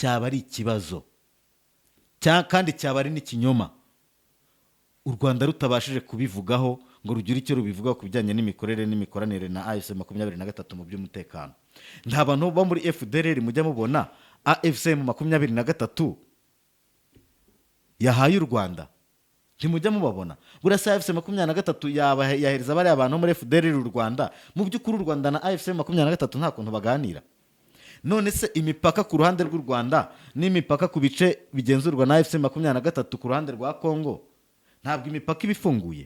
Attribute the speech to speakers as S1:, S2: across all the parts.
S1: Cyaba ari ikibazo kandi cyaba ari n'ikinyoma u Rwanda rutabashije kubivugaho ngo rugire icyo rubivugaho ku bijyanye n'imikorere n'imikoranire na AFC 23 mu by'umutekano. Nta bantu bo muri FDLR mujya mubona AFC 23 yahaye u Rwanda? Ntimujya mubabona? Buriya se AFC 23 yaba yahereza bariya bantu bo muri FDLR u Rwanda? Mu by'ukuri, u Rwanda na AFC 23 nta kuntu baganira. None se imipaka ku ruhande rw'u Rwanda n'imipaka ku bice bigenzurwa na AFC 23 ku ruhande rwa Congo, ntabwo imipaka iba ifunguye?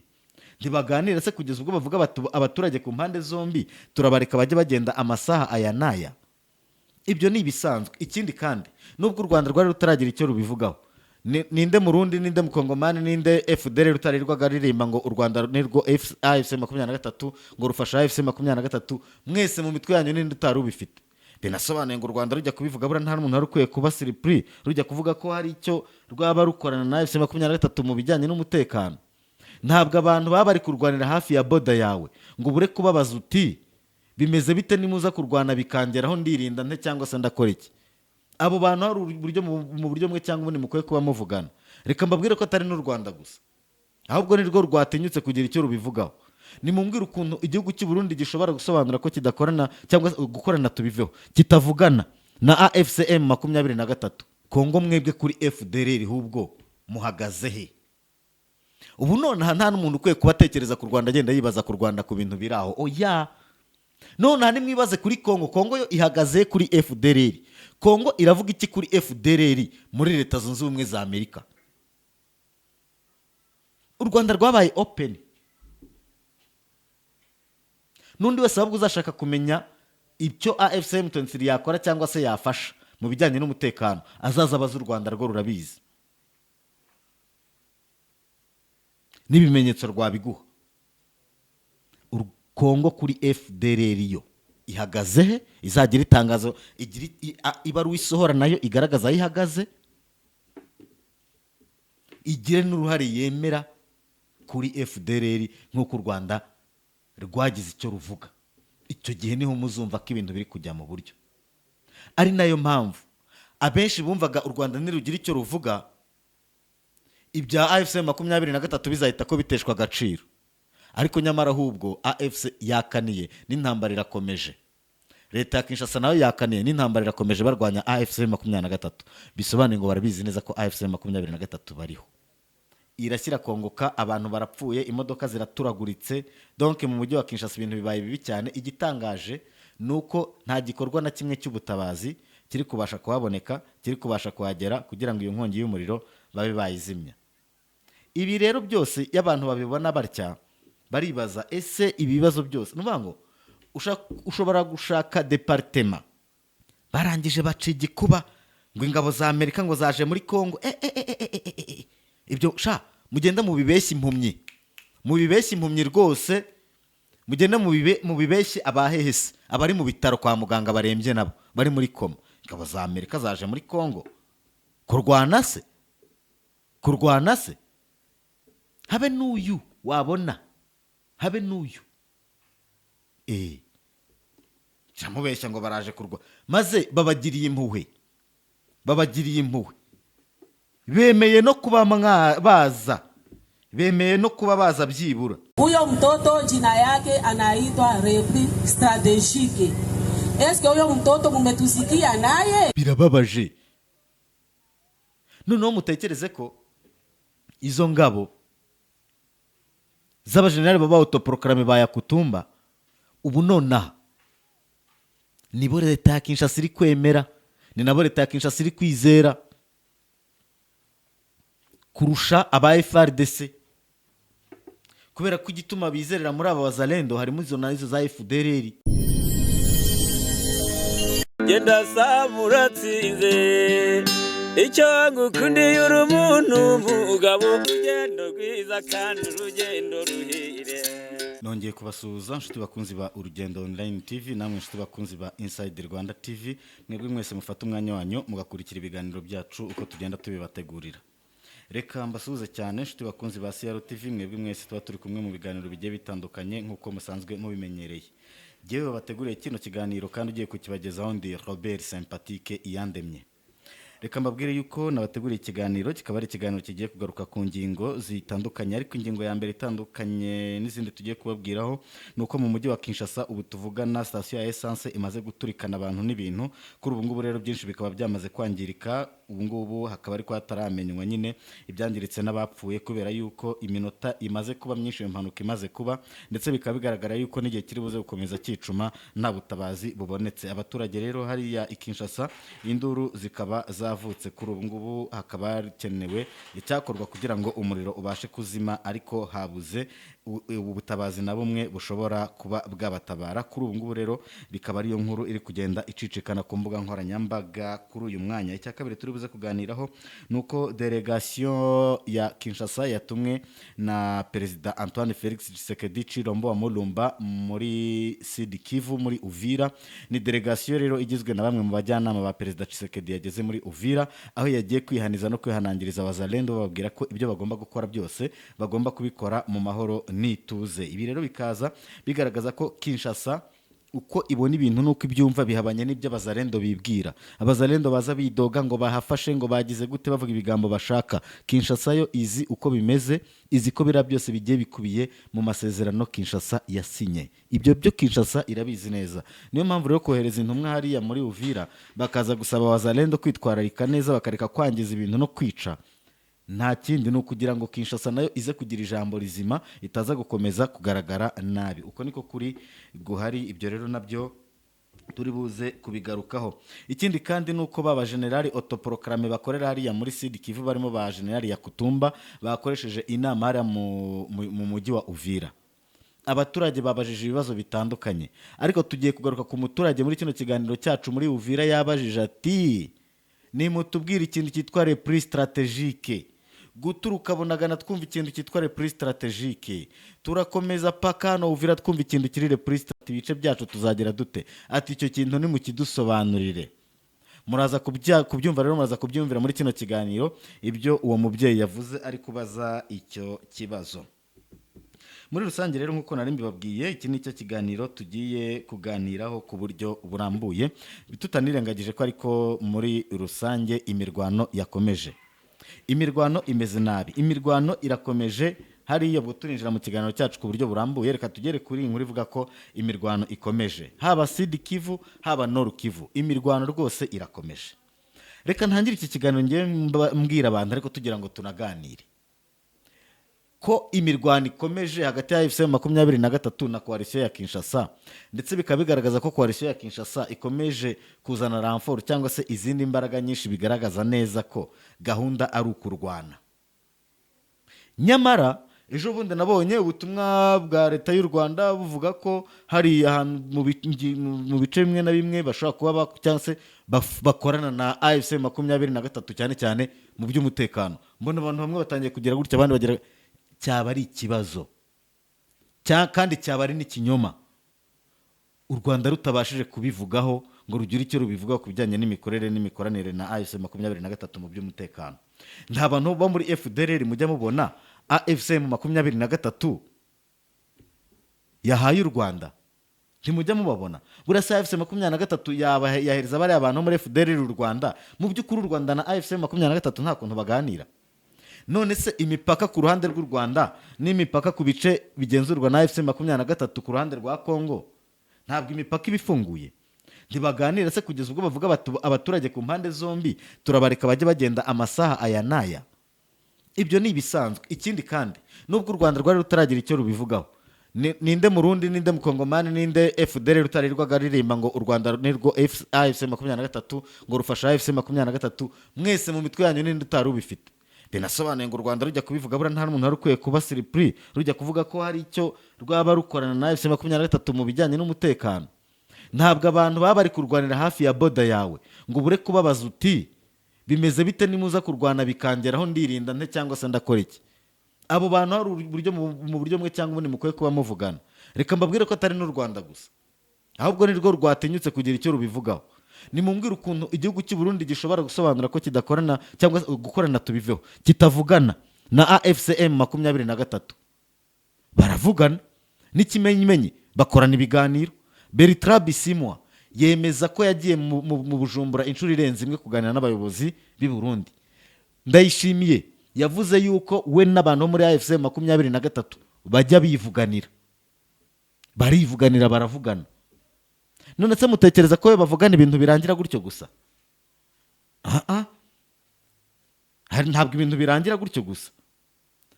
S1: Ntibaganira se kugeza ubwo bavuga bati: "Abaturage ku mpande zombi turabareka bajye bagenda amasaha aya n'aya"? Ibyo ni ibisanzwe. Ikindi kandi, nubwo u Rwanda rwari rutaragira icyo rubivugaho, ninde Murundi, ninde Mukongomani, ninde FDLR rutarirwaga ririmba ngo u Rwanda nirwo AFC 23, ngo rufasha AFC 23? Mwese mu mitwe yanyu, ninde utari ubifite? Binasobanuye ngo u Rwanda rujya kubivuga, buriya nta n'umuntu wari ukwiye kuba surpris rujya kuvuga ko hari icyo rwaba rukorana na AFC 23 mu bijyanye n'umutekano. Ntabwo abantu baba bari kurwanira hafi ya border yawe ngo ubure kubabaza uti: "Bimeze bite? Nimuza kurwana bikangeraho, ndirinda nte cyangwa se ndakora iki?" Abo bantu hari uburyo mu buryo bumwe cyangwa ubundi mukwiye kuba muvugana. Reka mbabwire ko atari n'u Rwanda gusa, ahubwo ni rwo rwatinyutse kugira icyo rubivugaho. Nimumbwire ukuntu igihugu cy'u Burundi gishobora gusobanura ko kidakorana, cyangwa se gukorana tubiveho, kitavugana na AFC M 23. Kongo, mwebwe kuri FDLR ahubwo muhagaze he? Ubu nonaha nta n'umuntu ukwiye kuba atekereza ku Rwanda, agenda yibaza ku Rwanda ku bintu biri aho. Oya, nonaha nimwibaze kuri Kongo. Kongo yo ihagaze kuri FDLR? Kongo iravuga iki kuri FDLR muri Leta Zunze Ubumwe za Amerika? U Rwanda rwabaye open. N'undi wese ahubwo uzashaka kumenya icyo AFC M23 yakora cyangwa se yafasha mu bijyanye n'umutekano, azaza abaza u Rwanda, rwo rurabizi n'ibimenyetso rwabiguha. Kongo kuri FDLR yo ihagaze he? Izagira itangazo, igira ibaruwa isohora nayo igaragaza aho ihagaze, igire n'uruhare yemera kuri FDLR nk'uko u Rwanda rwagize icyo ruvuga. Icyo gihe niho muzumva ko ibintu biri kujya mu buryo. Ari nayo mpamvu abenshi bumvaga u Rwanda nirugira icyo ruvuga, ibya AFC 23 bizahita ko biteshwa agaciro. Ariko nyamara ahubwo AFC yakaniye n'intambara irakomeje, leta ya Kinshasa nayo yakaniye n'intambara irakomeje, barwanya AFC 23. Bisobanuye ngo barabizi neza ko AFC 23 bariho irashyira kongoka. Abantu barapfuye, imodoka ziraturaguritse, donc mu mujyi wa Kinshasa ibintu bibaye bibi cyane. Igitangaje ni uko nta gikorwa na kimwe cy'ubutabazi kiri kubasha kuhaboneka, kiri kubasha kuhagera kugira ngo iyo nkongi y'umuriro babe bayizimya. Ibi rero byose iyo abantu babibona batya, baribaza: ese ibi bibazo byose, ni ukuvuga ngo ushobora gushaka département barangije baca igikuba ngo ingabo za Amerika ngo zaje muri Kongo. Ibyo sha mugenda mubibeshye impumyi, mubibeshye impumyi rwose, mugende mubibeshye abahehese, abari mu bitaro kwa muganga barembye, nabo bari muri koma. Ingabo za Amerika zaje muri Kongo kurwana se? Kurwana se? Habe n'uyu wabona, habe n'uyu mubeshya ngo baraje kurwa, maze babagiriye impuhwe, babagiriye impuhwe, bemeye no kuba baza, bemeye no kuba baza byibura.
S2: Huyo mtoto jina yake anaitwa Repli Stratégique. Eske huyo mtoto mumetusikia naye?
S1: Birababaje. Noneho mutekereze ko izo ngabo z'abajenerali baba autoproclamés ba Yakutumba, ubu nonaha nibo leta ya Kinshasa iri kwemera, ni nabo leta ya Kinshasa iri kwizera kurusha aba FARDC, kubera ko igituma bizerera muri aba bazalendo harimo izo nazo za FDLR.
S3: Genda saba uratsinze, icyo ngukundiye uri umuntu mugabo, urugendo rwiza kandi urugendo ruhire.
S1: Nongeye kubasuhuza, inshuti bakunzi ba Urugendo Online TV, namwe inshuti bakunzi ba Inside Rwanda TV, mwebwe mwese mufate umwanya wanyu mugakurikira ibiganiro byacu uko tugenda tubibategurira. Reka mbasuhuze cyane, inshuti bakunzi ba CR TV, mwebwe mwese tuba turi kumwe mu biganiro bigiye bitandukanye nk'uko musanzwe mubimenyereye. Jyewe babateguriye kino kiganiro kandi ugiye kukibagezaho ndi Robert Sympathique Iyandemye. Reka mbabwire yuko nabateguriye ikiganiro, kikaba ari ikiganiro kigiye kugaruka ku ngingo zitandukanye, ariko ingingo ya mbere itandukanye n'izindi tugiye kubabwiraho ni uko mu mujyi wa Kinshasa ubu tuvugana sitasiyo ya essence imaze guturikana abantu n'ibintu. Kuri ubu ngubu rero byinshi bikaba byamaze kwangirika. Ubu ngubu hakaba ariko hataramenywa nyine ibyangiritse n'abapfuye, kubera yuko iminota imaze kuba myinshi iyo mpanuka imaze kuba, ndetse bikaba bigaragara yuko n'igihe kiri buze gukomeza cyicuma nta butabazi bubonetse. Abaturage rero hariya i Kinshasa induru zikaba zavutse. Kuri ubu ngubu hakaba hakenewe icyakorwa kugira ngo umuriro ubashe kuzima, ariko habuze ubu butabazi na bumwe bushobora kuba bwabatabara. Kuri ubu ngubu rero bikaba ariyo nkuru iri kugenda icicikana ku mbuga nkoranyambaga kuri uyu mwanya. Icya kabiri turi buze kuganiraho ni uko delegation ya Kinshasa yatumwe na Perezida Antoine Felix Tshisekedi Tshilombo wa Mulumba muri Sud Kivu, muri Uvira. Ni delegation rero igizwe na bamwe mu bajyanama ba Perezida Tshisekedi yageze muri Uvira, aho yagiye kwihaniza no kwihanangiriza Abazalendo, bababwira ko ibyo bagomba gukora byose bagomba kubikora mu mahoro n'ituze. Ibi rero bikaza bigaragaza ko Kinshasa uko ibona ibintu nuko ibyumva bihabanye n'ibyo Abazalendo bibwira. Abazalendo baza bidoga ngo bahafashe, ngo bagize gute, bavuga ibigambo bashaka. Kinshasa yo izi uko bimeze, izi ko biriya byose bigiye bikubiye mu masezerano Kinshasa yasinye. Ibyo byo Kinshasa irabizi neza. Niyo mpamvu rero kohereza intumwa hariya muri Uvira bakaza gusaba Abazalendo kwitwararika neza, bakareka kwangiza ibintu no kwica, nta kindi ni ukugira ngo Kinshasa nayo ize kugira ijambo rizima, itaza gukomeza kugaragara nabi. Uko niko kuri guhari. Ibyo rero nabyo turi buze kubigarukaho. Ikindi kandi ni uko baba generali autoproclamé bakorera hariya muri Sud Kivu, barimo ba Generali Yakutumba, bakoresheje inama hariya mu mujyi wa Uvira. Abaturage babajije ibibazo bitandukanye, ariko tugiye kugaruka ku muturage muri kino kiganiro cyacu muri Uvira yabajije ati: "Nimutubwire ikintu cyitwa repli stratégique." Guturuka Bunagana twumva ikintu cyitwa repli stratégique, turakomeza paka hano Uvira twumva ikintu kiri repli stratégique. Ibice byacu tuzagira dute? Ati: "Icyo kintu nimukidusobanurire." Muraza kubyumva rero, muraza kubyumvira muri kino kiganiro ibyo uwo mubyeyi yavuze ari kubaza icyo kibazo. Muri rusange rero, nk'uko nari mbibabwiye, iki ni cyo kiganiro tugiye kuganiraho ku buryo burambuye, tutanirengagije ko ariko muri rusange imirwano yakomeje, imirwano imeze nabi, imirwano irakomeje hariya. Ubwo turinjira mu kiganiro cyacu ku buryo burambuye. Reka tugere kuri iyi nkuru ivuga ko imirwano ikomeje haba Sud Kivu, haba Nord Kivu, imirwano rwose irakomeje. Reka ntangire iki kiganiro ngewe mbwira abantu, ariko tugira ngo tunaganire ko imirwano ikomeje hagati ya AFC 23 na coalition ya Kinshasa, ndetse bikaba bigaragaza ko coalition ya Kinshasa ikomeje kuzana renfort cyangwa se izindi mbaraga nyinshi, bigaragaza neza ko gahunda ari ukurwana. Nyamara ejo bundi nabonye ubutumwa bwa Leta y'u Rwanda buvuga ko hari ahantu mu bice bimwe na bimwe bashobora kuba cyangwa se bakorana na AFC 23, cyane cyane mu by'umutekano. Mbona abantu bamwe batangiye kugira gutya, abandi bagira cyaba ari ikibazo kandi cyaba ari n'ikinyoma u Rwanda rutabashije kubivugaho ngo rugire icyo rubivugaho ku bijyanye n'imikorere n'imikoranire na AFC 23 mu by'umutekano. Nta bantu bo muri FDLR mujya mubona AFC 23 yahaye u Rwanda? Ntimujya mubabona? Buriya se AFC 23 yaba yahereza bariya bantu bo muri FDLR u Rwanda? Mu by'ukuri u Rwanda na AFC 23 nta kuntu baganira. None se imipaka ku ruhande rw'u Rwanda n'imipaka ku bice bigenzurwa na AFC 23 ku ruhande rwa Congo, ntabwo imipaka iba ifunguye? Ntibaganira se kugeza ubwo bavuga bati: "Abaturage ku mpande zombi turabareka bajye bagenda amasaha aya n'aya"? Ibyo ni ibisanzwe. Ikindi kandi, nubwo u Rwanda rwari rutaragira icyo rubivugaho, ninde Murundi, ninde Mukongomani, ninde FDL rutarirwaga ririmba ngo u Rwanda nirwo AFC 23, ngo rufasha AFC 23? Mwese mu mitwe yanyu ninde utari ubifite? Binasobanuye ngo u Rwanda rujya kubivuga, buriya nta n'umuntu wari ukwiye kuba surpris rujya kuvuga ko hari icyo rwaba rukorana na AFC 23 mu bijyanye n'umutekano. Ntabwo abantu baba bari kurwanira hafi ya border yawe ngo ubure kubabaza uti: "Bimeze bite? Nimuza kurwana bikangeraho ndirinda nte cyangwa se ndakora iki?" Abo bantu hari uburyo mu buryo bumwe cyangwa ubundi mukwiye kuba muvugana. Reka mbabwire ko atari n'u Rwanda gusa, ahubwo ni rwo rwatinyutse kugira icyo rubivugaho. Nimumbwire ukuntu igihugu cy'u Burundi gishobora gusobanura ko kidakorana, cyangwa se gukorana tubiveho, kitavugana na AFC 23. Baravugana n'ikimenyimenyi, bakorana ibiganiro. Bertrand Bisimwa yagiye muri Congo, Yemeza ko yagiye mu Bujumbura inshuro irenze imwe kuganira n'abayobozi b'i Burundi. Ndayishimiye yavuze yuko we n'abantu bo muri AFC 23 bajya bivuganira, barivuganira, baravugana. None se mutekereza ko we bavugana ibintu birangira gutyo gusa? Ah, ah. Ntabwo ibintu birangira gutyo gusa.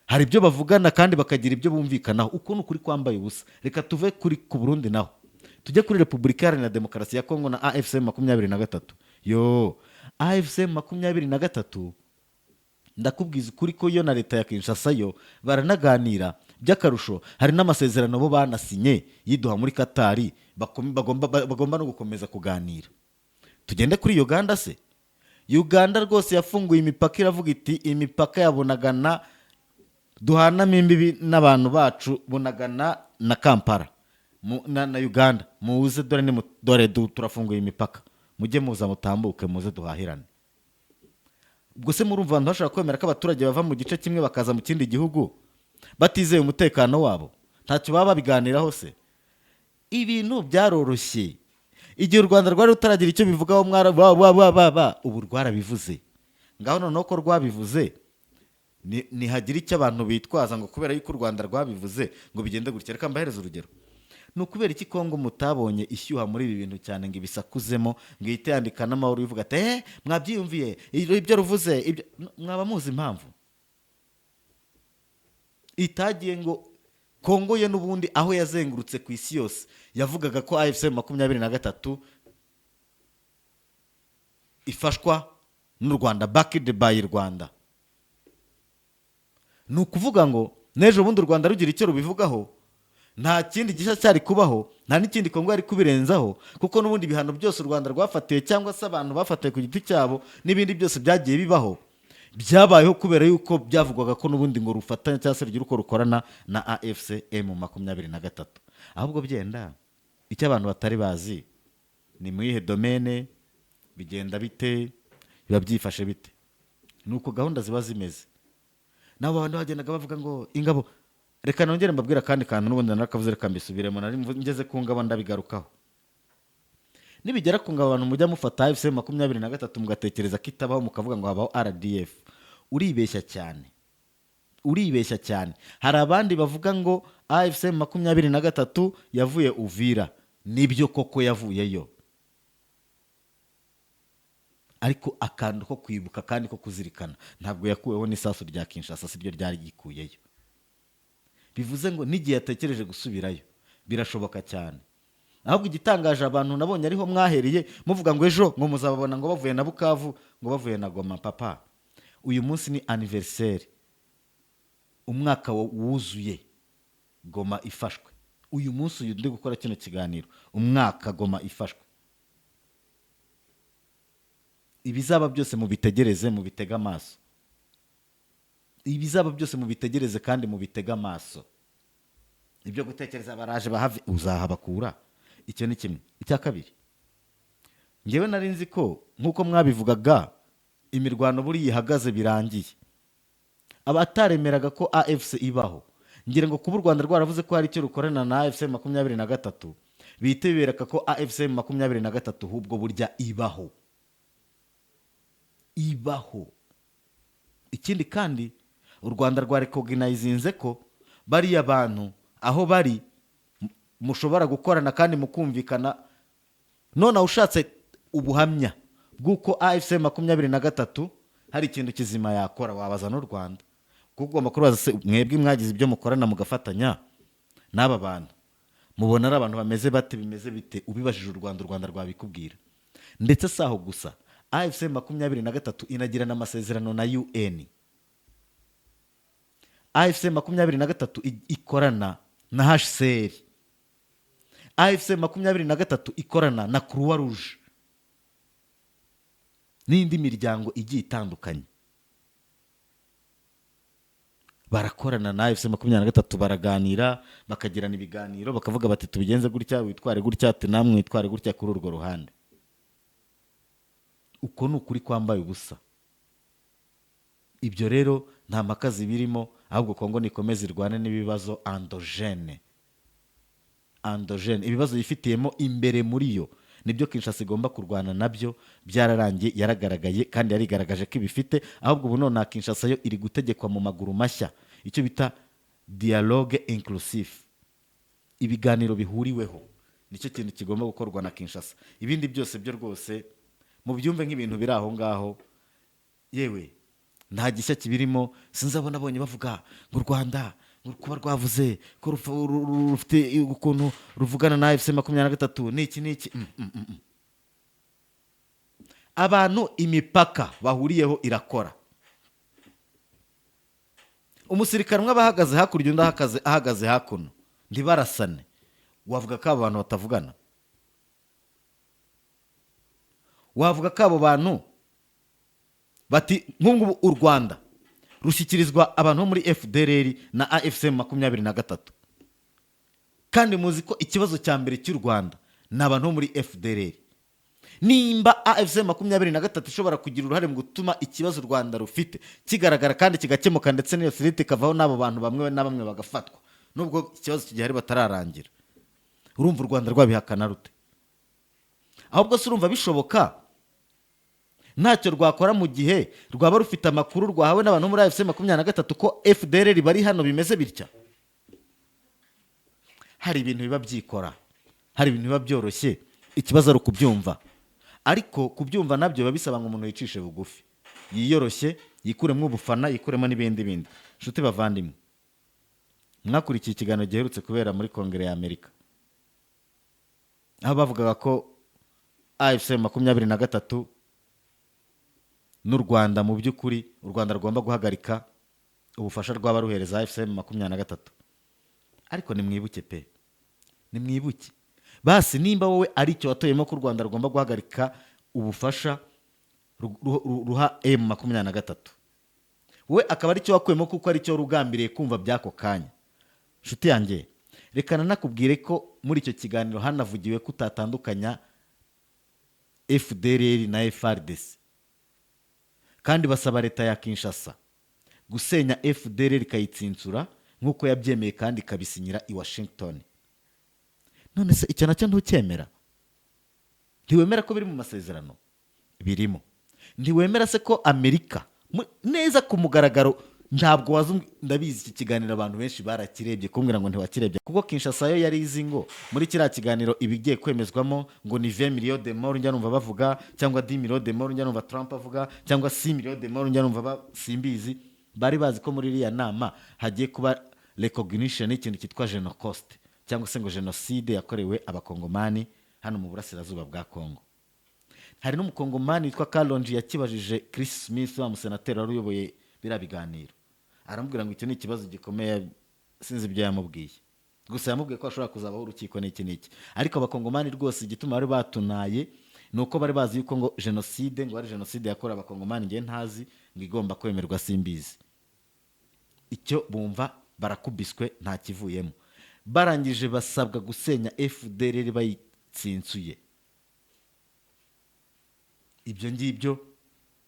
S1: Hari ibyo bavugana kandi bakagira ibyo bumvikanaho. Uko ni ukuri kwambaye ubusa. Reka tuve kuri ku Burundi, naho tujye kuri Repubulika Iharanira Demokarasi ya Kongo na AFC 23. Yo AFC 23, ndakubwiza ukuri ko yo na leta ya Kinshasa yo baranaganira. By'akarusho, hari n'amasezerano bo banasinye yiduha muri Katari, bagomba no gukomeza kuganira. Tugende kuri Uganda se. Uganda rwose yafunguye imipaka, iravuga iti: "Imipaka ya Bunagana duhanamo imbibi n'abantu bacu, Bunagana na Kampala na Uganda, muze dore ni dore turafunguye imipaka, mujye muza mutambuke, muze duhahirane." Ubwo se murumva abantu bashobora kwemera ko abaturage bava mu gice kimwe bakaza mu kindi gihugu batizeye umutekano wabo? Ntacyo baba babiganiraho se? Ibintu byaroroshye. Igihe u Rwanda rwari rutaragira icyo bivugaho, mwara ba ba ba ba ba, ubu rwarabivuze. Ngaho noneho ko rwabivuze, nihagira icyo abantu bitwaza ngo kubera yuko u Rwanda rwabivuze ngo bigende gutya. Reka mbahereze urugero. Ni ukubera iki Kongo mutabonye ishyuha muri ibi bintu cyane, ngo ibisakuzemo, ngo ihite yandika n'amahoro, ivuga ati: "Eh, mwabyiyumviye ibyo ruvuze ibyo"? Mwaba muzi impamvu itagiye ngo Kongo ye n'ubundi aho yazengurutse ku isi yose yavugaga ko AFC 23 ifashwa n'u Rwanda, backed by Rwanda? Ni ukuvuga ngo n'ejo bundi u Rwanda rugira icyo rubivugaho, nta kindi gishya cyari kubaho, nta n'ikindi Kongo yari kubirenzaho, kuko n'ubundi ibihano byose u Rwanda rwafatiwe cyangwa se abantu bafatiwe ku giti cyabo n'ibindi byose byagiye bibaho, byabayeho kubera yuko byavugwaga ko n'ubundi ngo rufatanya cyangwa se rugira uko rukorana na AFC M 23. Ahubwo byenda icyo abantu batari bazi ni mu iyihe domaine, bigenda bite, biba byifashe bite? Ni uko gahunda ziba zimeze. Nabo abantu bagendaga bavuga ngo ingabo. Reka nongere mbabwire akandi kantu n'ubundi narakavuze, reka mbisubiremo. Nari ngeze ku ngabo, ndabigarukaho. Nibigera ku ngabo, abantu mujya mufata AFC 23 mugatekereza ko itabaho, mukavuga ngo habaho RDF, uribeshya cyane, uribeshya cyane. Hari abandi bavuga ngo AFC 23 yavuye Uvira. Nibyo koko yavuyeyo, ariko akantu ko kwibuka kandi ko kuzirikana, ntabwo yakuweho n'isasu rya Kinshasa, si ryo ryari ryikuyeyo. Bivuze ngo n'igihe yatekereje gusubirayo birashoboka cyane. Ahubwo igitangaje, abantu nabonye ariho mwahereye muvuga ngo ejo ngo muzababona ngo bavuye na Bukavu, ngo bavuye na Goma. Papa, uyu munsi ni anniversaire, umwaka wuzuye Goma ifashwe. Uyu munsi, uyu ndi gukora kino kiganiro, umwaka Goma ifashwe. Ibizaba byose mubitegereze, mubitege amaso. Ibizaba byose mubitegereze kandi mubitege amaso. Ibyo gutekereza baraje bahave, uzahabakura. Icyo ni kimwe. Icya kabiri, ngewe nari nzi ko nk'uko mwabivugaga, imirwano buriya ihagaze, birangiye. Abataremeraga ko AFC ibaho, ngira ngo kuba u Rwanda rwaravuze ko hari icyo rukorana na AFC 23, bihite bibereka ko AFC 23 ahubwo burya ibaho, ibaho. Ikindi kandi, u Rwanda rwa recognizinze ko bariya bantu aho bari mushobora gukorana kandi mukumvikana. Noneho ushatse ubuhamya bw'uko AFC 23 hari ikintu kizima yakora, wabaza n'u Rwanda, kuko ugomba kubaza se: "Mwebwe mwagize ibyo mukorana mugafatanya n'aba bantu, mubona ari abantu bameze bate, bimeze bite?" Ubibajije u Rwanda, u Rwanda rwabikubwira. Ndetse si aho gusa, AFC 23 inagirana amasezerano na UN. AFC 23 ikorana na HCR. AFC 23 ikorana na Croix Rouge n'indi miryango igiye itandukanye. Barakorana na AFC 23, baraganira, bakagirana ibiganiro, bakavuga bati: "Tubigenze gutya, witware gutya," ati: "Namwe witware gutya kuri urwo ruhande." Uko ni ukuri kwambaye ubusa. Ibyo rero nta mpaka zibirimo. Ahubwo Kongo nikomeze irwane n'ibibazo endogène, endogène, ibibazo yifitiyemo imbere muri yo. Nibyo Kinshasa igomba kurwana nabyo. Byararangiye, yaragaragaye kandi yarigaragaje ko ibifite. Ahubwo ubu none Kinshasa yo iri gutegekwa mu maguru mashya icyo bita dialogue inclusive, ibiganiro bihuriweho. Nicyo kintu kigomba gukorwa na Kinshasa. Ibindi byose byo rwose mubyumve nk'ibintu biri aho ngaho, yewe nta gishya kibirimo. Sinzabona abonye bavuga ngo u Rwanda ngo kuba rwavuze ko rufite ukuntu ruvugana na AFC 23 n'iki n'iki. Abantu imipaka bahuriyeho irakora. Umusirikare umwe aba ahagaze hakurya, undi ahagaze hakuno, ntibarasane. Wavuga ko abo bantu batavugana? Wavuga ko abo bantu bati nk'ubu u Rwanda rushyikirizwa abantu bo muri FDLR na AFC 23, kandi muzi ko ikibazo cya mbere cy'u Rwanda ni abantu bo muri FDLR. Nimba AFC 23 ishobora kugira uruhare mu gutuma ikibazo u Rwanda rufite kigaragara kandi kigakemuka, ndetse n'iyo threat ikavaho, n'abo bantu bamwe na bamwe bagafatwa, nubwo ikibazo kigihari batararangira, urumva u Rwanda rwabihakana rute? Ahubwo se urumva bishoboka ntacyo rwakora mu gihe rwaba rufite amakuru rwahawe n'abantu muri AFC 23 ko FDLR bari hano bimeze bitya? Hari ibintu biba byikora, hari ibintu biba byoroshye, ikibazo ari ukubyumva. Ariko kubyumva nabyo biba bisaba ngo umuntu yicishe bugufi, yiyoroshye, yikuremo ubufana, yikuremo n'ibindi bindi. Nshuti bavandimwe, mwakurikiye ikiganiro giherutse kubera muri Kongere ya Amerika, aho bavugaga ko AFC 23 n'u Rwanda, mu by'ukuri u Rwanda rugomba guhagarika ubufasha rwaba ruhereza AFC 23. Ariko nimwibuke pe, nimwibuke basi, nimba wowe ari icyo watoyemo ko u Rwanda rugomba guhagarika ubufasha ruha M 23, wowe akaba aricyo wakuyemo kuko aricyo rugambiriye kumva by'ako kanya. Nshuti yanjye, reka nanakubwire ko muri icyo kiganiro hanavugiwe ko utatandukanya FDLR na FARDC, kandi basaba leta ya Kinshasa gusenya FDLR ikayitsinsura nk'uko yabyemeye kandi ikabisinyira i Washington. None se icyo nacyo ntucyemera? Ntiwemera ko biri mu masezerano? Birimo. Ntiwemera se ko Amerika neza ku mugaragaro? Ntabwo waza ndabizi iki kiganiro abantu benshi barakirebye, kumbwira ngo ntiwakirebye, kuko Kinshasa yo yari izi ngo muri kiriya kiganiro ibigiye kwemezwamo ngo ni 20 millions de morts njya numva bavuga, cyangwa 10 millions de morts njya numva Trump avuga, cyangwa 6 millions de morts njya numva simbizi. Bari bazi ko muri iriya nama hagiye kuba recognition y'ikintu cyitwa genocost, cyangwa se ngo jenoside yakorewe Abakongomani hano mu burasirazuba bwa Kongo. Hari n'Umukongomani witwa Kalonji yakibajije Chris Smith, wa musenateri wari uyoboye biriya biganiro, aramubwira ngo icyo ni ikibazo gikomeye. Sinzi ibyo yamubwiye, gusa yamubwiye ko hashobora kuzabaho urukiko n'iki n'iki. Ariko Abakongomani rwose igituma bari batunaye ni uko bari bazi yuko ngo jenoside, ngo ari jenoside yakorewe Abakongomani, ngewe ntazi, ngo igomba kwemerwa, simbizi. Icyo bumva barakubiswe nta kivuyemo. Barangije basabwa gusenya FDLR bayitsinsuye. Ibyo ngibyo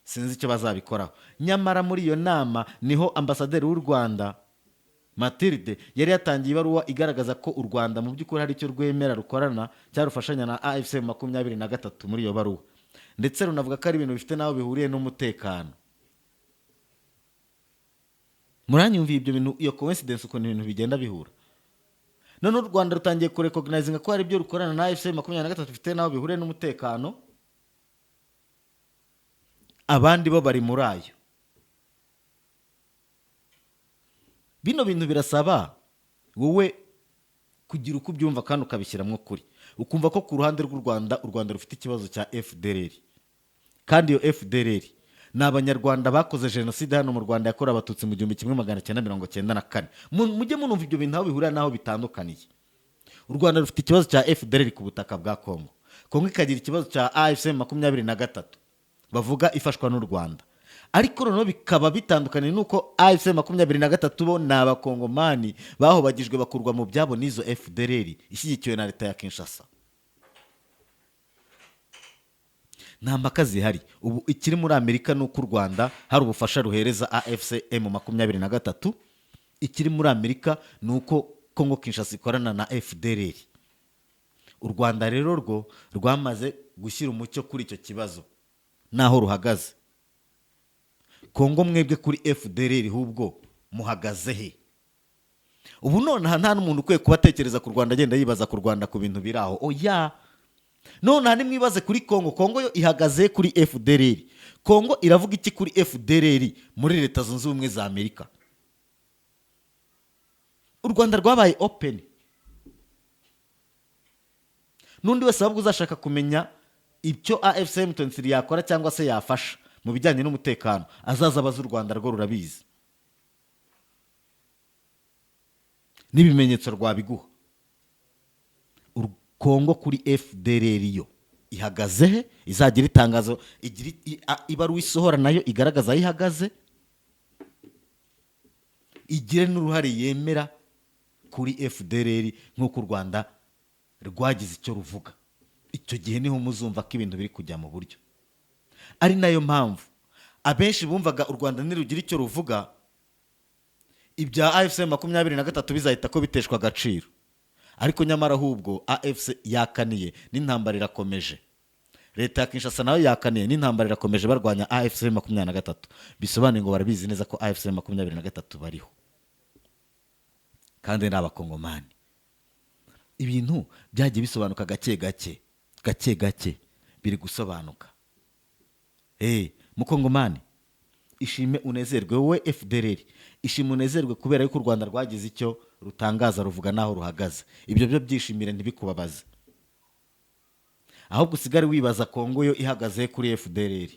S1: sinzi icyo bazabikoraho. Nyamara muri iyo nama niho ambasaderi w'u Rwanda Matilde yari yatangiye ibaruwa igaragaza ko u Rwanda mu by'ukuri hari icyo rwemera rukorana cyangwa rufashanya na AFC 23 muri iyo baruwa, ndetse runavuga ko ari ibintu bifite n'aho bihuriye n'umutekano. Muranyumviye ibyo bintu, iyo coincidence, ukuntu ibintu bigenda bihura? None u Rwanda rutangiye kurecognizinga ko hari ibyo rukorana na AFC 23 bifite n'aho bihuriye n'umutekano, abandi bo bari muri ayo. Bino bintu birasaba wowe kugira uko ubyumva kandi ukabishyiramo ukuri, ukumva ko ku ruhande rw'u Rwanda, u Rwanda rufite ikibazo cya FDLR, kandi iyo FDLR ni Abanyarwanda bakoze jenoside hano mu Rwanda yakorewe Abatutsi mu 1994. Mujye munumva ibyo bintu aho bihurira n'aho bitandukaniye. U Rwanda rufite ikibazo cya FDLR ku butaka bwa Kongo, Kongo ikagira ikibazo cya AFC 23 bavuga ifashwa n'u Rwanda. Ariko noneho bikaba bitandukanye n'uko AFC 23 bo ni Abakongomani bahobagijwe bakurwa mu byabo n'izo FDLR ishyigikiwe na leta ya Kinshasa. Nta mpaka zihari. Ubu ikiri muri Amerika ni uko u Rwanda hari ubufasha ruhereza AFC M 23. Ikiri muri Amerika ni uko Kongo Kinshasa ikorana na FDLR. U Rwanda rero rwo rwamaze gushyira umucyo kuri icyo kibazo n'aho ruhagaze. Kongo, mwebwe kuri FDLR ahubwo muhagaze he? Ubu nonaha nta n'umuntu ukwiye kuba atekereza ku Rwanda, agenda yibaza ku Rwanda ku bintu biri aho. Oya, nonaha nimwibaze kuri Kongo. Kongo yo ihagaze kuri FDLR? Kongo iravuga iki kuri FDLR muri Leta Zunze Ubumwe za Amerika? U Rwanda rwabaye open. N'undi wese ahubwo uzashaka kumenya icyo AFC M23 yakora cyangwa se yafasha mu bijyanye n'umutekano, azaza abaza u Rwanda, rwo rurabizi n'ibimenyetso rwabiguha. Kongo kuri FDLR yo ihagaze he? Izagira itangazo, igira ibaruwa isohora nayo igaragaza aho ihagaze, igire n'uruhare yemera kuri FDLR nk'uko u Rwanda rwagize icyo ruvuga. Icyo gihe niho muzumva ko ibintu biri kujya mu buryo. Ari nayo mpamvu abenshi bumvaga u Rwanda nirugira icyo ruvuga, ibya AFC 23 bizahita ko biteshwa agaciro. Ariko nyamara ahubwo AFC yakaniye n'intambara irakomeje, leta ya Kinshasa nayo yakaniye n'intambara irakomeje, barwanya AFC 23. Bisobanuye ngo barabizi neza ko AFC 23 bariho kandi ni Abakongomani. Ibintu byagiye bisobanuka gake gake, gake gake biri gusobanuka. Mukongomani, ishime unezerwe. Wowe FDLR, ishime unezerwe kubera yuko u Rwanda rwagize icyo rutangaza, ruvuga n'aho ruhagaze. Ibyo byo byishimire, ntibikubabaze. Ahubwo usigare wibaza Kongo yo ihagaze kuri FDLR.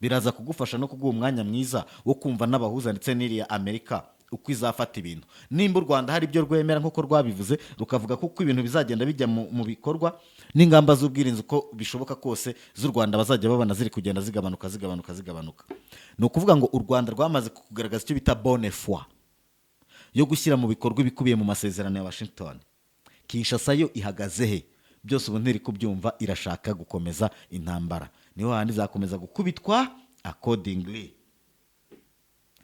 S1: Biraza kugufasha no kuguha umwanya mwiza wo kumva n'abahuza ndetse n'iriya Amerika uko izafata ibintu, nimba u Rwanda hari ibyo rwemera nk'uko rwabivuze, rukavuga ko uko ibintu bizagenda bijya mu bikorwa n'ingamba z'ubwirinzi uko bishoboka kose z'u Rwanda bazajya babona ziri kugenda zigabanuka, zigabanuka, zigabanuka. Ni ukuvuga ngo u Rwanda rwamaze kugaragaza icyo bita bonne foi yo gushyira mu bikorwa ibikubiye mu masezerano ya Washington. Kinshasa yo ihagaze he? Byose ubu ntiri kubyumva, irashaka gukomeza intambara. Niho handi izakomeza gukubitwa accordingly.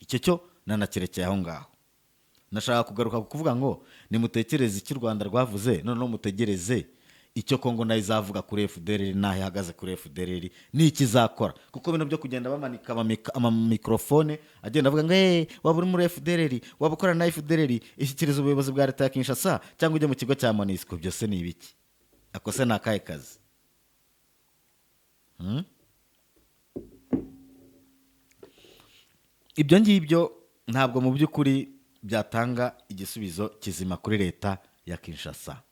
S1: Icyo cyo nanakirekeye aho ngaho. Nashaka kugaruka ku kuvuga ngo nimutekereze icyo u Rwanda rwavuze, noneho mutegereze icyo Kongo nayo izavuga kuri FDLR, n'aho ihagaze kuri FDLR n'icyo izakora. Kuko bino byo kugenda bamanika amamikorofone agenda avuga ngo: "Hey, waba uri muri FDLR, waba ukorana na FDLR, ishyikiriza ubuyobozi bwa leta ya Kinshasa cyangwa ujye mu kigo cya MONUSCO," byose ni ibiki? Ako se ni akahe kazi? Ibyo ngibyo ntabwo mu by'ukuri byatanga igisubizo kizima kuri leta ya Kinshasa.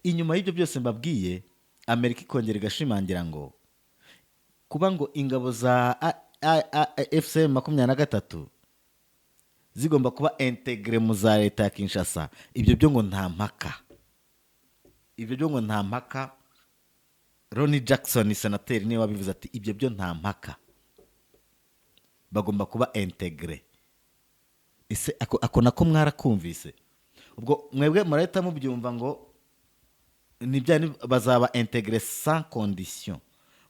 S1: Inyuma y'ibyo byose mbabwiye, Amerika ikongera igashimangira ngo kuba ngo ingabo za AFC 23 zigomba kuba intégrées mu za leta ya Kinshasa, ibyo byo ngo nta mpaka, ibyo byo ngo nta mpaka. Ronnie Jackson, senateri, niwe wabivuze, ati ibyo byo nta mpaka, bagomba kuba intégrées. Ese ako nako mwarakumvise? Ubwo mwebwe murahita mubyumva ngo ni bya bazaba intégrées sans condition,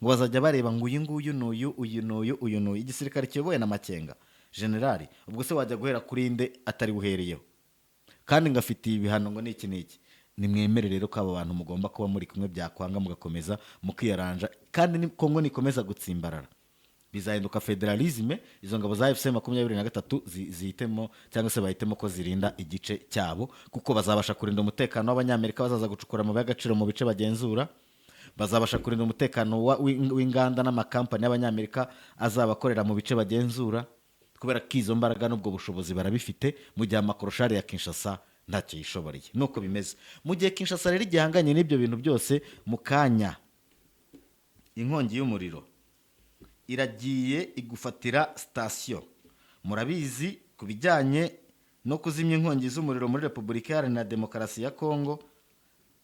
S1: ngo bazajya bareba ngo uyu nguyu n'uyu, uyu n'uyu, uyu n'uyu. Igisirikare kiyobowe na Makenga generali, ubwo se wajya guhera kuri nde atari buhereyeho? Kandi ngo afitiye ibihano, ngo n'iki n'iki. Nimwemere rero ko abo bantu mugomba kuba muri kumwe, byakwanga mugakomeza mukiyaranja. Kandi ni Kongo nikomeza gutsimbarara, bizahinduka fédéralisme. Izo ngabo za AFC 23 zihitemo cyangwa se bahitemo ko zirinda igice cyabo, kuko bazabasha kurinda umutekano w'Abanyamerika bazaza gucukura amabuye y'agaciro mu bice bagenzura, bazabasha kurinda umutekano w'inganda n'amakampani y'Abanyamerika azaba akorera mu bice bagenzura, kubera ko izo mbaraga n'ubwo bushobozi barabifite, mu gihe amakoroshari ya Kinshasa ntacyo yishoboreye. Nuko bimeze. Mu gihe Kinshasa rero igihanganye n'ibyo bintu byose, mu kanya inkongi y'umuriro iragiye igufatira sitasiyo. Murabizi, ku bijyanye no kuzimya inkongi z'umuriro muri Repubulika Iharanira Demokarasi ya Kongo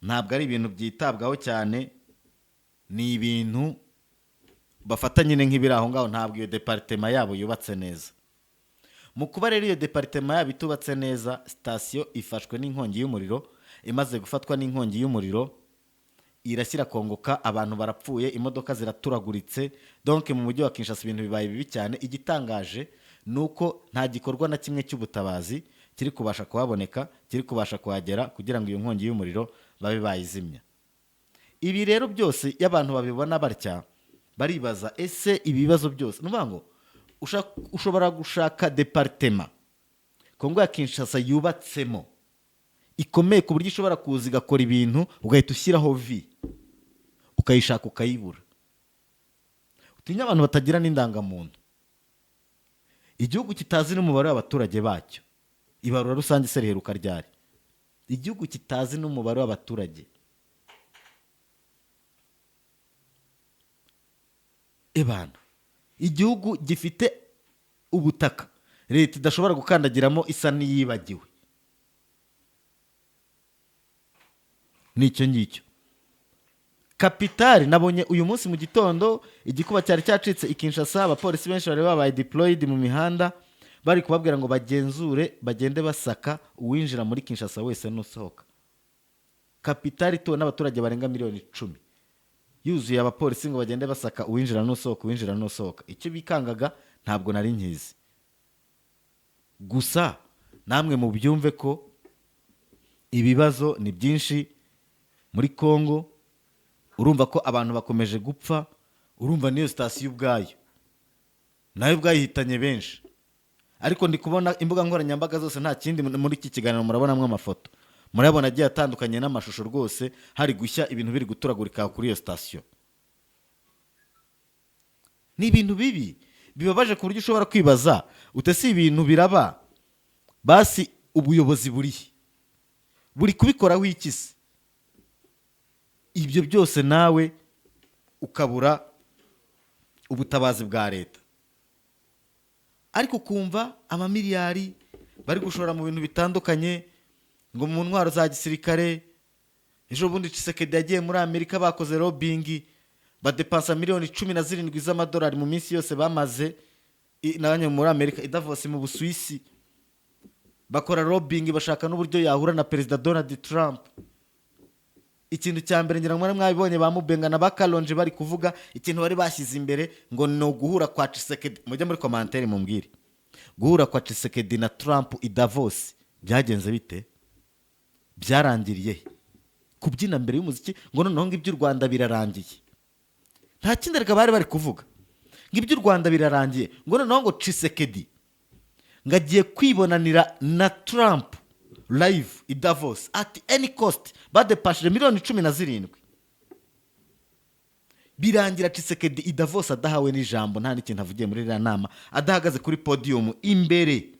S1: ntabwo ari ibintu byitabwaho cyane, ni ibintu bafata nyine nk'ibiri aho ngaho. Ntabwo iyo département yabo yubatse neza. Mu kuba rero iyo département yabo itubatse neza, sitasiyo ifashwe n'inkongi y'umuriro. Imaze gufatwa n'inkongi y'umuriro, irashyira kongoka, abantu barapfuye, imodoka ziraturaguritse. Donc mu mujyi wa Kinshasa ibintu bibaye bibi cyane. Igitangaje ni uko nta gikorwa na kimwe cy'ubutabazi kiri kubasha kuhaboneka, kiri kubasha kuhagera kugira ngo iyo nkongi y'umuriro babe bayizimya. Ibi rero byose iyo abantu babibona batya, baribaza: ese ibi bibazo byose, ni ukuvuga ngo ushobora gushaka département Kongo ya Kinshasa yubatsemo ikomeye ku buryo ishobora kuza igakora ibintu ugahita ushyiraho vi, ukayishaka ukayibura. Utinya abantu batagira n'indangamuntu, igihugu kitazi n'umubare w'abaturage bacyo. Ibarura rusange se riheruka ryari? Igihugu kitazi n'umubare w'abaturage. Ebana, igihugu gifite ubutaka leta idashobora gukandagiramo, isa n'iyibagiwe. Nicyo ngicyo kapitali. Nabonye uyu munsi mu gitondo igikuba cyari cyacitse i Kinshasa. Abapolisi benshi bari babaye deployed mu mihanda, bari kubabwira ngo bagenzure, bagende basaka uwinjira muri Kinshasa wese n'usohoka. Kapitali ituwe n'abaturage barenga miliyoni 10 yuzuye abapolisi ngo bagende basaka uwinjira n'usohoka, uwinjira n'usohoka. Icyo bikangaga ntabwo nari nkizi. Gusa namwe mubyumve ko ibibazo ni byinshi muri Kongo. Urumva ko abantu bakomeje gupfa. Urumva n'iyo sitasiyo ubwayo nayo ubwayo ihitanye benshi. Ariko ndi kubona imbuga nkoranyambaga zose, nta kindi, muri iki kiganiro murabonamo amafoto, murabona agiye atandukanye n'amashusho rwose, hari gushya ibintu biri guturagurika kuri iyo sitasiyo. Ni ibintu bibi bibabaje ku buryo ushobora kwibaza ute: si ibintu biraba, basi ubuyobozi burihe, buri kubikoraho iki se? Ibyo byose nawe ukabura ubutabazi bwa leta, ariko ukumva amamiliyari bari gushora mu bintu bitandukanye, ngo mu ntwaro za gisirikare. Ejo bundi Tshisekedi yagiye muri Amerika, bakoze lobbying, badepansa miliyoni 17 z'amadolari mu minsi yose bamaze nabanye muri Amerika, i Davos mu Busuwisi. Bakora lobbying, bashaka n'uburyo yahura na Perezida Donald Trump. Ikintu cya mbere, ngira ngo mwari mwabibonye, ba Mubenga na Bakaronje bari kuvuga, ikintu bari bashyize imbere ngo ni uguhura kwa Tshisekedi. Mujye muri commentaire mumbwire, guhura kwa Tshisekedi na Trump i Davos byagenze bite? Byarangiriye he? Kubyina mbere y'umuziki, ngo noneho ngo iby'u Rwanda birarangiye. Nta kindi reka bari bari kuvuga, ngo iby'u Rwanda birarangiye, ngo noneho ngo Tshisekedi ngo agiye kwibonanira na Trump live i Davos at any cost. Badepashije miliyoni 17, birangira Tshisekedi i Davos adahawe n'ijambo, nta n'ikintu avugiye muri iriya nama, adahagaze kuri podium imbere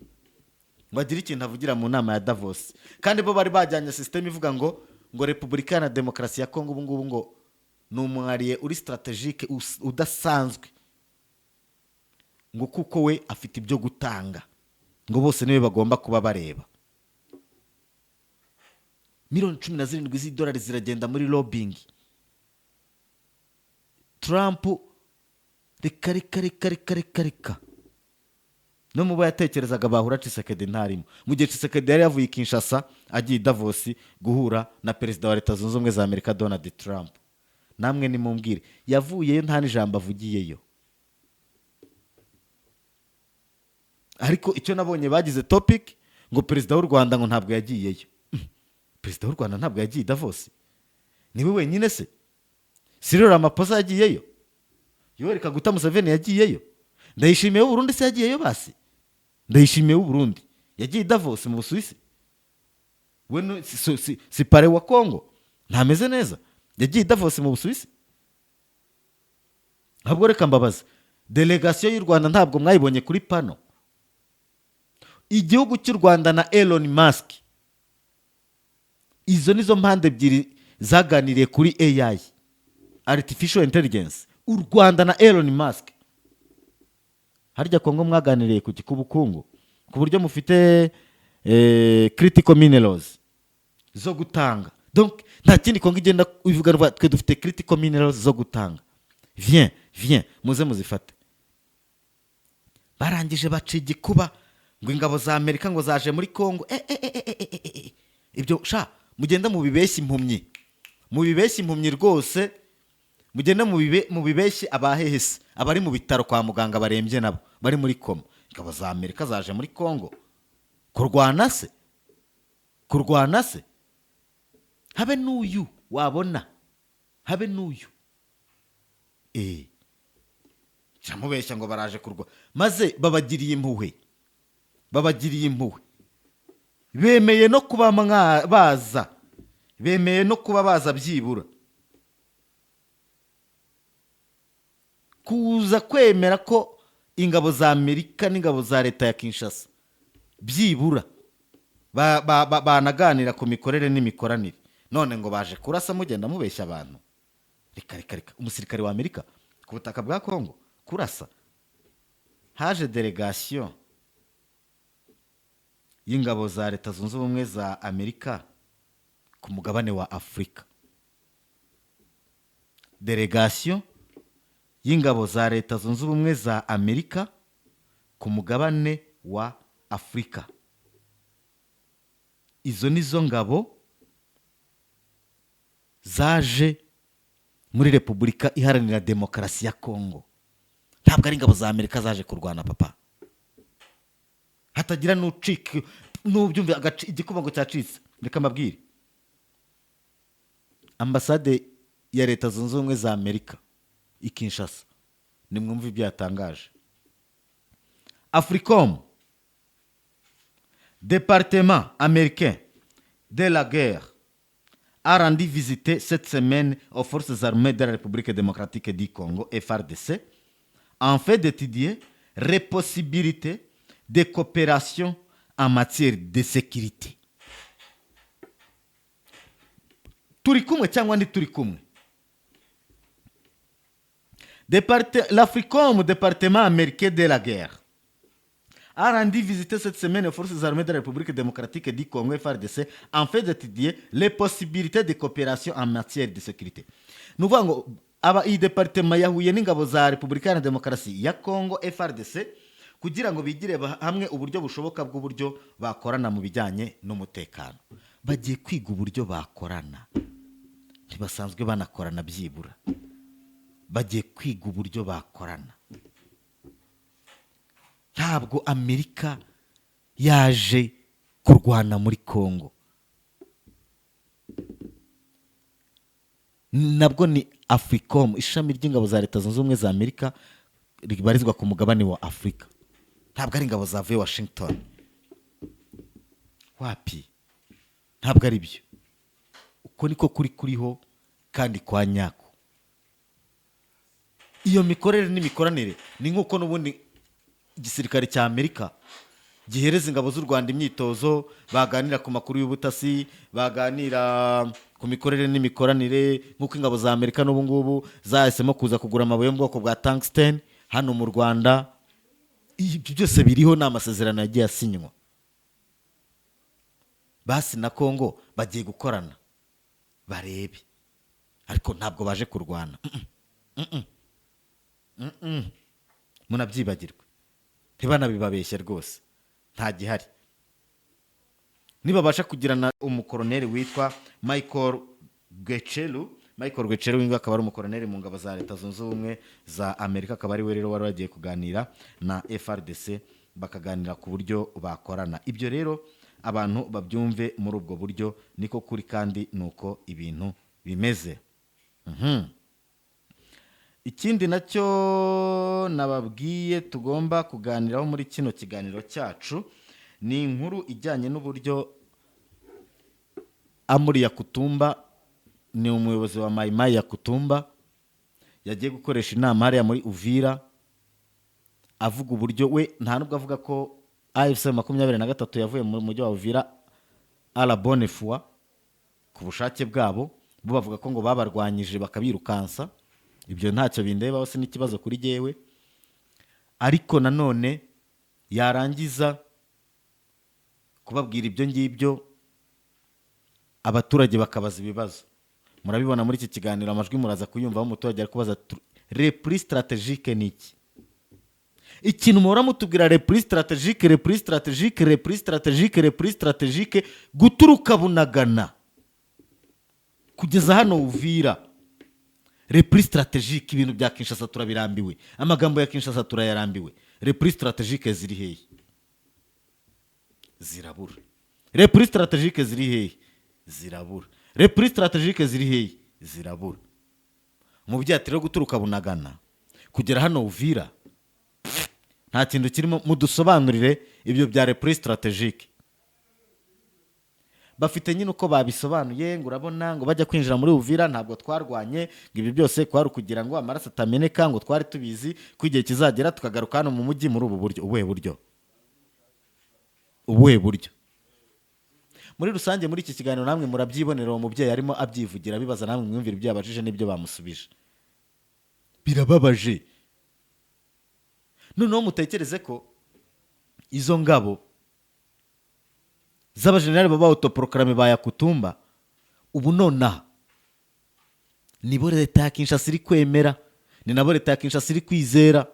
S1: ngo agire ikintu avugira mu nama ya Davos. Kandi bo bari bajyanye système ivuga ngo Repubulika Iharanira Demokarasi ya Kongo ubu ngubu ngo ni umwariye uri stratégique udasanzwe, ngo kuko we afite ibyo gutanga, ngo bose niwe bagomba kuba bareba. Miliyoni 17 z'idolari ziragenda muri lobbying. Trump, reka reka reka reka reka reka, no mu bo yatekerezaga bahura, Tshisekedi ntarimo, mu gihe Tshisekedi yari yavuye i Kinshasa agiye i Davos guhura na perezida wa Leta Zunze Ubumwe za Amerika Donald Trump. Namwe nimumbwire, yavuyeyo nta n'ijambo avugiyeyo. Ariko icyo nabonye bagize topic ngo perezida w'u Rwanda ngo ntabwo yagiyeyo. Perezida w'u Rwanda ntabwo yagiye i Davos? Niwe wenyine se? Cyril Ramaphosa yagiyeyo, Yoweri Kaguta Museveni yagiyeyo, Ndayishimiye w'u Burundi se yagiyeyo? Basi Ndayishimiye w'u Burundi yagiye i Davos mu Busuwisi? We si pare wa Kongo ntameze neza, yagiye i Davos mu Busuwisi? Ahubwo reka mbabaze, délégation y'u Rwanda ntabwo mwayibonye kuri pano? Igihugu cy'u Rwanda na Elon Musk, izo nizo mpande ebyiri zaganiriye kuri AI, artificial intelligence. U Rwanda na Elon Musk. Harya Kongo mwaganiriye ku bukungu, ku buryo mufite critical minerals zo gutanga? Donc nta kindi Kongo igenda ivuga ngo twe dufite critical minerals zo gutanga, viens, viens, muze muzifate. Barangije baca igikuba ngo ingabo za Amerika ngo zaje muri Kongo. Ibyo sha mugenda mubibeshye impumyi, mubibeshye impumyi rwose, mugende mubibeshye abahehese, abari mu bitaro kwa muganga barembye, nabo bari muri koma. Ingabo za Amerika zaje muri Kongo kurwana se? Kurwana se? Habe n'uyu wabona Habe n'uyu camubeshya ngo baraje kurwa, maze babagiriye impuhwe, babagiriye impuhwe, bemeye no kuba baza, bemeye no kuba baza, byibura kuza kwemera ko ingabo za Amerika n'ingabo za leta ya Kinshasa byibura banaganira ku mikorere n'imikoranire. None ngo baje kurasa, mugenda mubeshya abantu. Reka, reka, reka! Umusirikare wa Amerika ku butaka bwa Kongo kurasa? Haje délégation y'ingabo za Leta Zunze Ubumwe za Amerika ku mugabane wa Afurika, délégation y'ingabo za Leta Zunze Ubumwe za Amerika ku mugabane wa Afurika. Izo ni zo ngabo zaje muri Repubulika Iharanira Demokarasi ya Kongo. Ntabwo ari ingabo za Amerika zaje kurwana, papa. Hatagira n'ucika n'ubyumva igikuba ngo cyacitse. Reka mbabwire, ambasade ya Leta Zunze Ubumwe za Amerika i Kinshasa, nimwumve ibyo yatangaje: "Africom, département américain de la guerre, a rendu visite cette semaine aux forces armées de la République démocratique du Congo, FARDC, en fait d'étudier les possibilités de coopération en matière de sécurité." Turi kumwe cyangwa ntituri kumwe? L'Africom, département américain de la guerre, a rendu visite cette semaine aux forces armées de la République démocratique du Congo, FARDC, en fait d'étudier les possibilités de coopération en matière de sécurité. Ni ukuvuga ngo aba iyi département yahuye n'ingabo za Repubulika Iharanira Demokarasi ya Congo, FARDC, kugira ngo bigire hamwe uburyo bushoboka bw'uburyo bakorana mu bijyanye n'umutekano. Bagiye kwiga uburyo bakorana, ntibasanzwe banakorana, byibura bagiye kwiga uburyo bakorana. Ntabwo Amerika yaje kurwana muri Congo, nabwo ni Africom, ishami ry'ingabo za Leta Zunze Ubumwe za Amerika ribarizwa ku mugabane wa Afurika. Ntabwo ari ingabo zavuye Washington, wapi, ntabwo ari byo. Uko niko kuri kuriho kandi kwa nyako. Iyo mikorere n'imikoranire ni nk'uko n'ubundi igisirikare cya Amerika gihereza ingabo z'u Rwanda imyitozo, baganira ku makuru y'ubutasi, baganira ku mikorere n'imikoranire, nk'uko ingabo za Amerika n'ubu ngubu zahisemo kuza kugura amabuye yo mu bwoko bwa tungsten hano mu Rwanda. Ibyo byose biriho, ni amasezerano yagiye asinywa. Basi na Kongo bagiye gukorana barebe, ariko ntabwo baje kurwana. Munabyibagirwe, ntibanabibabeshye rwose, nta gihari. Nibabasha kugirana umukoroneri witwa Michael Gwecheru, Michael Gwecheru winga akaba ari umukoroneri mu ngabo za Leta Zunze Ubumwe za Amerika, akaba ari we rero wari wagiye kuganira na FARDC, bakaganira ku buryo bakorana. Ibyo rero abantu babyumve muri ubwo buryo, niko kuri kandi nuko ibintu bimeze. Ikindi nacyo nababwiye tugomba kuganiraho muri kino kiganiro cyacu ni inkuru ijyanye n'uburyo Amuri Yakutumba, ni umuyobozi wa Mayimayi Yakutumba, yagiye gukoresha inama hariya muri Uvira, avuga uburyo we nta nubwo avuga ko AFC 23 yavuye mu mujyi wa Uvira à la bonne foi, ku bushake bwabo. Bo bavuga ko ngo babarwanyije bakabirukansa. Ibyo ntacyo bindebaho, si n'ikibazo kuri jyewe. Ariko nanone yarangiza kubabwira ibyo ngibyo, abaturage bakabaza ibibazo. Murabibona muri iki kiganiro, amajwi muraza kuyumvaho, umuturage ari kubaza: "Repli stratégique ni iki?" Ikintu muhora mutubwira, repli stratégique, repli stratégique, repli stratégique, repli stratégique, guturuka Bunagana kugeza hano Uvira, repli stratégique. Ibintu bya Kinshasa turabirambiwe, amagambo ya Kinshasa turayarambiwe. Repli stratégique ziri hehe? Zirabura. Repli stratégique ziri hehe? Zirabura. Repli stratégique ziri hehe? Zirabura. Umubyeyi ati: "Rero guturuka Bunagana kugera hano Uvira nta kintu kirimo, mudusobanurire ibyo bya repli stratégique." Bafite nyine uko babisobanuye, ngo urabona ngo bajya kwinjira muri Uvira ntabwo twarwanye, ngo ibi byose kwari ukugira ngo amaraso atameneka, ngo twari tubizi ko igihe kizagera tukagaruka hano mu mujyi muri ubu buryo. Ubuhe buryo? Ubuhe buryo? Muri rusange, muri iki kiganiro namwe murabyibonera, uwo mubyeyi arimo abyivugira, bibaza, namwe mwumvira ibyo yabajije n'ibyo bamusubije. Birababaje. Noneho mutekereze ko izo ngabo z'abajenerali baba autoproclamés ba Yakutumba ubu nonaha nibo leta ya Kinshasa iri kwemera, ni nabo leta ya Kinshasa iri kwizera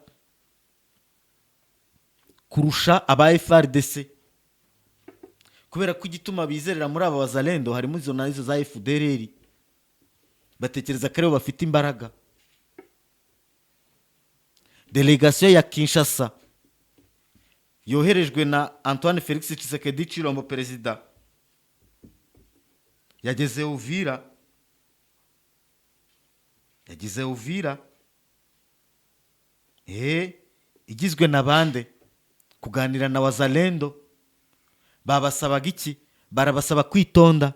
S1: kurusha aba FARDC, kubera ko igituma bizerera muri aba bazalendo harimo izo nazo za FDLR, batekereza ko aribo bafite imbaraga. Délégation ya Kinshasa yoherejwe na Antoine Felix Tshisekedi Tshilombo, perezida, yageze Uvira, yageze Uvira igizwe na bande? Kuganira na wazalendo. Babasabaga iki? Barabasaba kwitonda,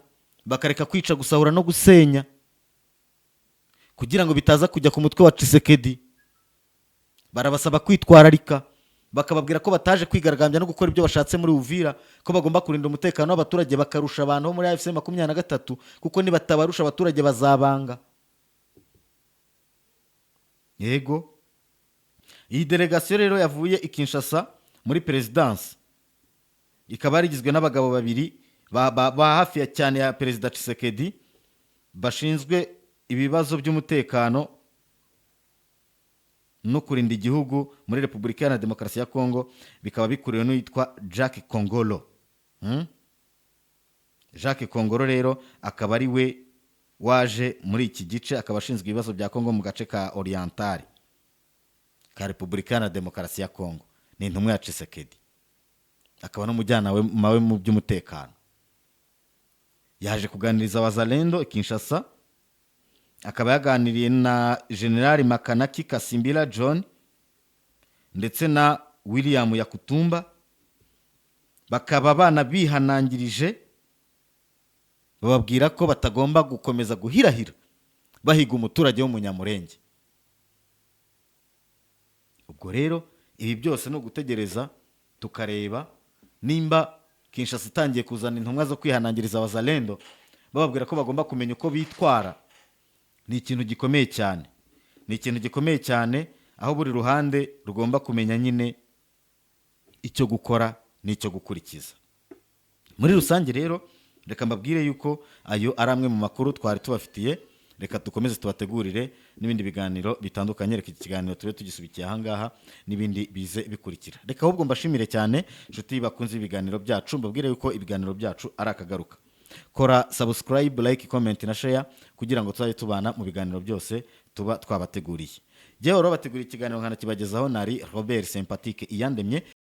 S1: bakareka kwica, gusahura no gusenya, kugira ngo bitaza kujya ku mutwe wa Tshisekedi. Barabasaba kwitwararika, bakababwira ko bataje kwigaragambya no gukora ibyo bashatse muri Uvira, ko bagomba kurinda umutekano w'abaturage, bakarusha abantu bo muri AFC 23, kuko nibatabarusha abaturage bazabanga. Yego, iyi délégation rero yavuye i Kinshasa muri perezidansi, ikaba yarigizwe n'abagabo babiri ba hafi ya cyane ya perezida Tshisekedi, bashinzwe ibibazo by'umutekano no kurinda igihugu muri Repubulika Iharanira Demokarasi ya Kongo, bikaba bikuriwe n'uwitwa Jacques Kongolo. Jacques Kongolo rero akaba ari we waje muri iki gice, akaba ashinzwe ibibazo bya Kongo mu gace ka Orientale ka Repubulika Iharanira Demokarasi ya Kongo. Ni intumwa ya Tshisekedi, akaba n'umujyanama we mu by'umutekano. Yaje kuganiriza abazalendo i Kinshasa, akaba yaganiriye na General Makanaki Kasimbira John ndetse na William Yakutumba, bakaba bana bihanangirije, bababwira ko batagomba gukomeza guhirahira bahiga umuturage w'Umunyamurenge. Ubwo rero ibi byose ni ugutegereza tukareba nimba Kinshasa itangiye kuzana intumwa zo kwihanangiriza abazalendo, bababwira ko bagomba kumenya uko bitwara. Ni ikintu gikomeye cyane, ni ikintu gikomeye cyane, aho buri ruhande rugomba kumenya nyine icyo gukora n'icyo gukurikiza. Muri rusange rero, reka mbabwire yuko ayo ari amwe mu makuru twari tubafitiye. Reka dukomeze tubategurire n'ibindi biganiro bitandukanye. Reka iki kiganiro tube tugisubikiye ahangaha, n'ibindi bize bikurikira. Reka ahubwo mbashimire cyane, inshuti bakunze ibiganiro byacu, mbabwire yuko ibiganiro byacu ari akagaruka. Kora subscribe, like, comment na share kugira ngo tuzajye tubana mu biganiro byose tuba twabateguriye. Jyewe rero bateguriye ikiganiro nkanakibagezaho nari Robert Sympatique Iyandemye.